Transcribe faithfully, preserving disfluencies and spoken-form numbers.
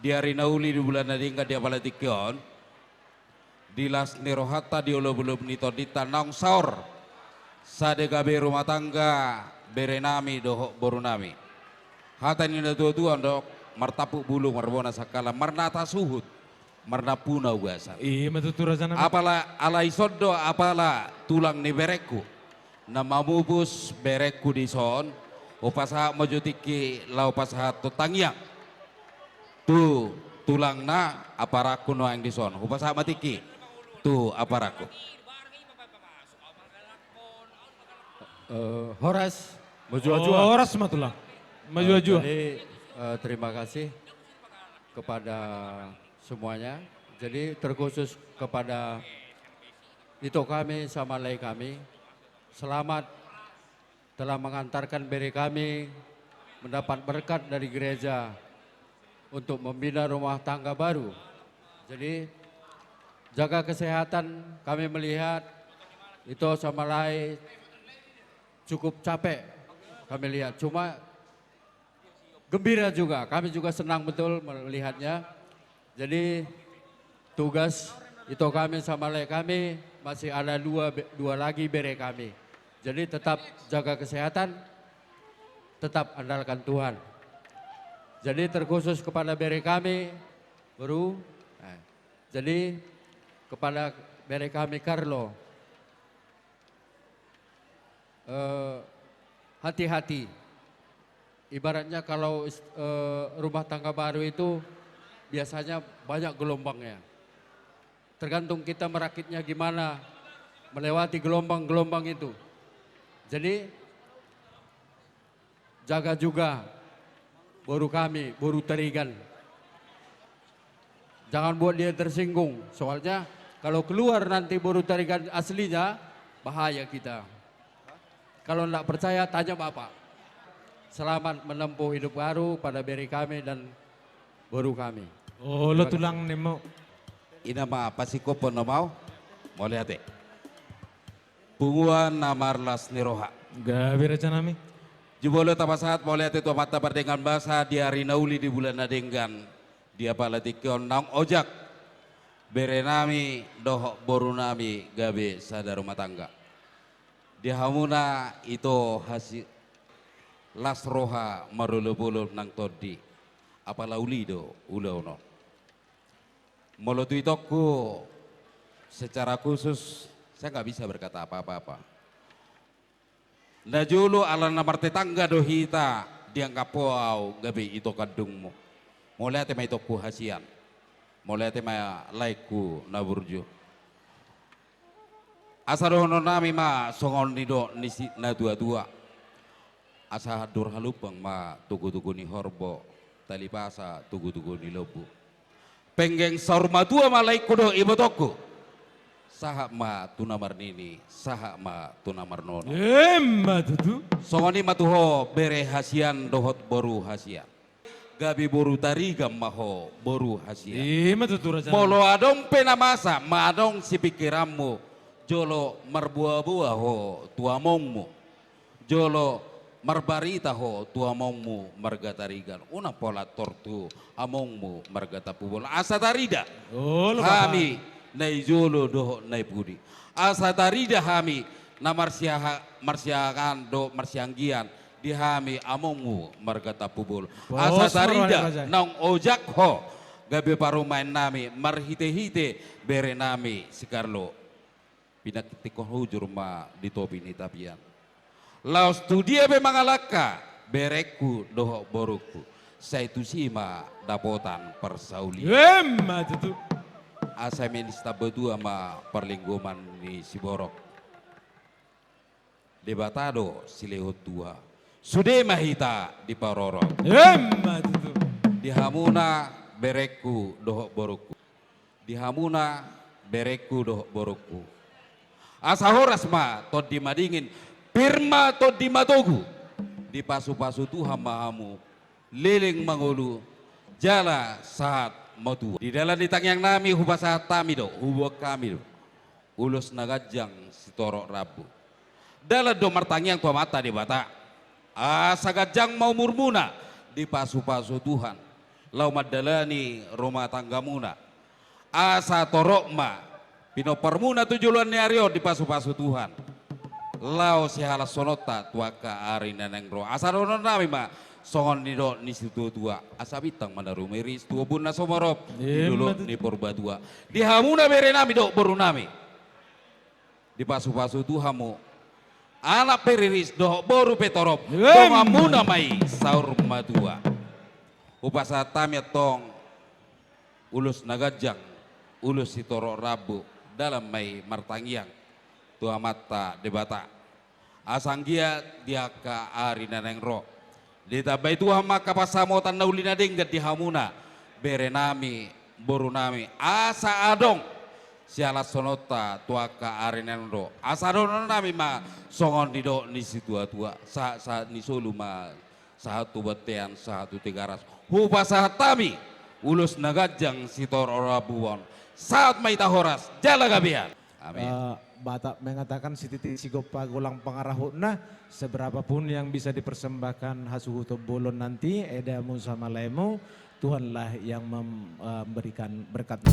Di ari na uli, di bulan na denggan, di apala tingki on, di las ni rohanta, di olopolop ni tondinta naung saor, sada gabe rumah tangga berenami dohot borunami. Hata ni natuatua mandok, martampuk bulung, marbona sangkala, marnata suhut, marnampuna ugasan. Ima tutu, rajanami. Apala, alai songon do apala tulang ni berengku na mamupus berengku dison, hupasahat ma jo tingki laho pasahathon tangiang tu tulangna, aparangku nuaeng dison. Hupasahat ma tingki tu aparangku. Eh, horas, majuah-juah. Horas ma, tulang. Eh, majuah-juah. Jadi, eh, terima kasih kepada semuanya. Jadi, terkhusus kepada ito kami sama lae kami, selamat telah mengantarkan bere kami mendapat berkat dari gereja untuk membina rumah tangga baru. Jadi, jaga kesehatan, kami melihat ito sama lae cukup capek, kami lihat. Cuma gembira juga, kami juga senang betul melihatnya. Jadi, tugas ito kami sama lae kami, masih ada dua be-, dua lagi bere kami. Jadi, tetap jaga kesehatan, tetap andalkan Tuhan. Jadi, terkhusus kepada bere kami, Bru. Nah, jadi, kepada bere kami, Carlo, eh, hati-hati. Ibaratnya kalau is-, eh, rumah tangga baru itu biasanya banyak gelombangnya. Tergantung kita merakitnya gimana melewati gelombang-gelombang itu. Jadi, jaga juga boru kami, boru Tarigan. Jangan buat dia tersinggung. Soalnya kalau keluar nanti boru Tarigan aslinya, bahaya kita. Kalau nggak percaya, tanya Bapak. Selamat menempuh hidup baru pada bere kami dan boru kami. Olo, terima kasih. Tulang, nimmu. Ina ma pasingkophon na mau. Mauliate. Punguan na marlas ni roha. Gabe, rajanami. Jumolo tapasahat mauliate tu Amanta pardenggan basa di ari na uli, di bulan na denggan, di apala tingki on naung ojak berenami dohot borunami gabe sada rumah tangga. Di hamuna ito hasi-, las roha marolopolop nang tondi, apala uli do ulaon on. Molo tu itongku secara khusus, saya nggak bisa berkata apa-apa. Najolo ala na martetangga do hita, dianggap ho au gabe ito kandungmu. Mauliate ma itongku hasian. Mauliate ma laengku na burju. Asa dohononnami ma songon nidok ni si-, natuatua. Asa handur halumpang ma tugu-tugu ni horbo, talipasa tugu-tugu ni lombu. Penggeng saur matua ma laengku dohot ibotongku. Sahat ma tu na marnini, sahat ma tu na marnono. Emma tutu. Songon i ma tu ho bere hasian dohot boru hasian. Gabe boru Tarigan ma ho boru hasian. Ima tutu, raja. Molo adong pe na masa, manang adong sipingkiranmu, jolo marboa-boa ho tu amongmu. Jolo marbarita ho tu amongmu marga Tarigan. Unang pola tor tu amongmu marga Tampubolon. Asa tarida. Olo, Bapak. Hami na i jolo dohot na i pudi. Asa tarida hami na marsiaha-, marsiahaan dohot marsianggian di hami amongmu marga Tampubolon. Asa tarida, pos ma roha ni raja, naung ojak ho gabe parumaennami marhite-hite berenami si Carlo. Pinantikhon hujur ma di topi ni tapian. Laos tu dia pe mangalangka berengku dohot borungku, sai tusi ma dapotan parsaulian. Emma tutu. Asa manis tamba tua ma parlinggoman ni siborok. Debata do silehon tua. Sude ma hita diparorot. Emma tutu. Di hamuna berengku dohot borungku. Di hamuna berengku dohot borungku. Asa horas ma tondi madingin, pir ma tondi matogu. Dipasu-pasu Tuhan ma hamu, leleng mangolu, jala sahat matua. Di dalan ni tangiangnami hupasahat hami do, huboan hami do ulos na ganjang sitorop rambu. Dalan do martangiang tu Amanta Debata. Asa ganjang ma umurmuna, dipasu-pasu Tuhan. laho mandalani rumah tanggamuna. Asa torop ma pinomparmuna tu joloan ni ari on dipasupasu Tuhan, laho sihalashononta tu angka ari na naeng ro. Asa dohononnami ma songon nidok ni situatua: Asa bintang ma na rumiris tu ombun na sumorop di dolok ni Purbatua. Di hamuna berenami dohot borunami, dipasupasu Tuhan hamu, anak pe riris dohot boru pe torop, donganmuna ma i saur matua. Hupasahat hami antong ulos na ganjang, ulos sitorop rambu, dalan ma i martangiang tu Amanta Debata. Asa anggiat di angka ari na naeng ro, ditambai Tuhan ma angka pansamotan na uli na denggan di hamuna berenami, borunami, asa adong sihalashononta tu angka ari na naeng ro. Asa dohononnami ma songon nidok ni situatua: Sahat-sahat ni solu ma sahat tu bontean, sahat tu Tigaras. Hupasahat hami ulos na ganjang sitorop rambu on. Sahat ma hita horas jala gabe an. Amin. Eh, Batak mengatakan: Sititi sigompa golang pangarahutna. Seberapapun yang bisa dipersembahkan hasuhuton bolon nanti, edamu sama laemu, Tuhanlah yang mem-, eh, memberikan berkat.